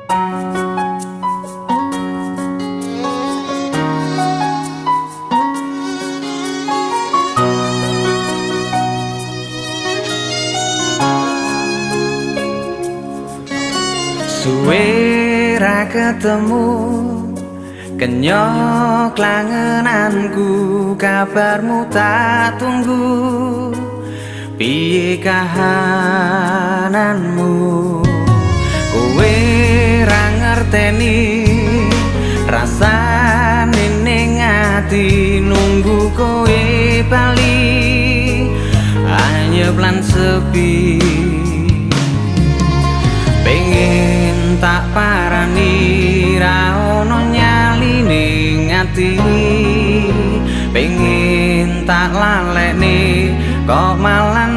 Suwe ra ketemu, kenyok langenanku, kabarmu tak tunggu. Piye kahananmu? Kowe ra ngerteni rasane ning ati, nunggu kowe bali anyep lan sepi. Pengen tak parani, ra ono nyali ning ati. Pengen tak lalekne, kok malah